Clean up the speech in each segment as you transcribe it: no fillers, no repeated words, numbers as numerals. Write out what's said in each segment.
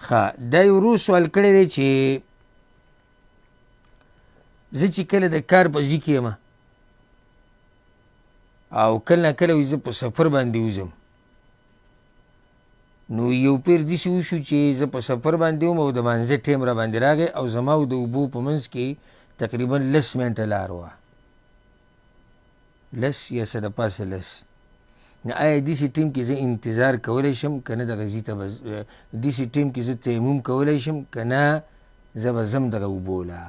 ښه، دا یو ورور سوال کړی دی چې زه چې کله د کار په ځای کې یم او کله نا کله وایي زه په سفر باندې وځم، نو یو پیر داسې وشو چې زه په سفر باندې وم او د مانځه ټایم را باندې راغی او زما او د اوبو په منځ کې تقریبا 10 منټه لار وه، 10 یا څه د پاسه 10. نو آیا داسې ټیم کې زه انتظار کولی شم که نه؟ دغه ځای ته به داسې ټیم کې زه تیمم کولی شم که نه؟ زه به ځم دغه اوبو له.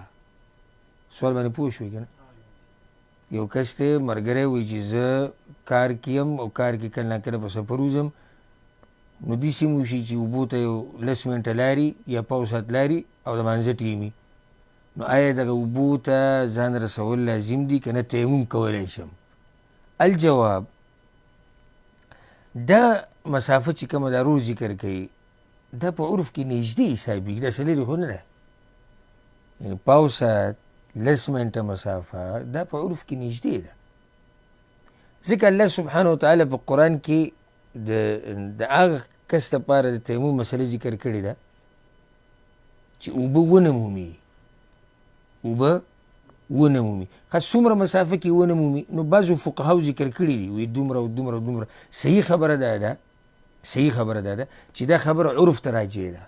سوال باندې پوه شوې که نه؟ یو کس دی ملګری وایي چې زه کار کې یم او کار کې کله ناکله په سفر وځم، نو داسې هم وشي چې اوبو ته یو 10 منټه لاري یا پاو ساعت لاري او د مانځه ټیم وي، نو آیا دغه اوبو ته ځان رسول لازم دي که نه تیمم کولی شم؟ الجواب، دا مسافه چې کومه دا رور ذکر کوي دا په عرف کې نږدې حسابېږي، دا څه لرې خو نه ده، یعنې پاو ساعت 10 منټه مسافه دا په عرف کې نږدې ده، ځکه الله سبحانه وتعالی په قرآن کې د هغه کس لپاره د تیمم مسله ذکر کړې ده چې اوبه ونه مومي، اوبه ونه مومي. ښه، څومره مسافه کې ونه مومي؟ نو بعضو فقهاو ذکر کړي دي، وایي دومره او دومره او دومره. صحیح خبره دا ده، صحیح خبره دا ده چې دا خبره عرف ته راجع ده.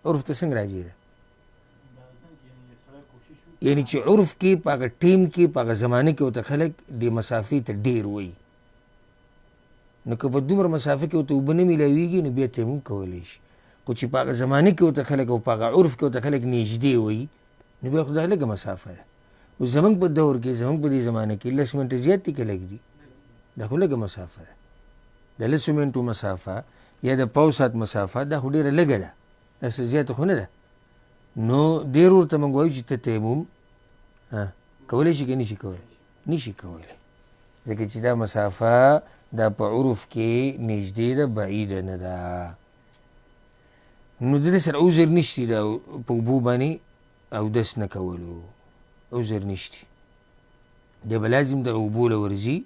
عرف ته څنګه راجع ده؟ یعنی چې عرف کې په هغه ټیم کې په هغه زمانه کې ورته خلک دې مسافې ته ډېر وایي، نو که په دومره مسافه کې ورته اوبه نه میلاویږي نو بیا تیمم کولی شي، خو چې په هغه زمانه کې ورته خلک او په هغه عرف کې ورته خلک نږدې وایي نو بیا خو دا لږه مسافه ده. اوس زموږ په دور کې، زموږ په دې زمانه کې 10 منټه زیات دي که لږ دي؟ دا خو لږه مسافه ده. د 10 منټو مسافه یا د پاو ساعت مسافه دا خو ډېره لږه ده، دا څه زیاته خو نه ده. نو دې ورور ته موږ وایو چې ته تیمم کولی شي که نه شي کولی؟ نه شي کولی، ځکه چې دا مسافه دا په عرف کې نږدې ده، بعیده نه ده. نو د دې سره عذر نشتی، دا په اوبو باندې اودس نه کولو عذر نشتی، دی به لازم دغه اوبو له ورځي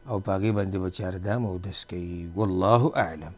او په هغې باندې به چاردام اودس کوي. والله اعلم.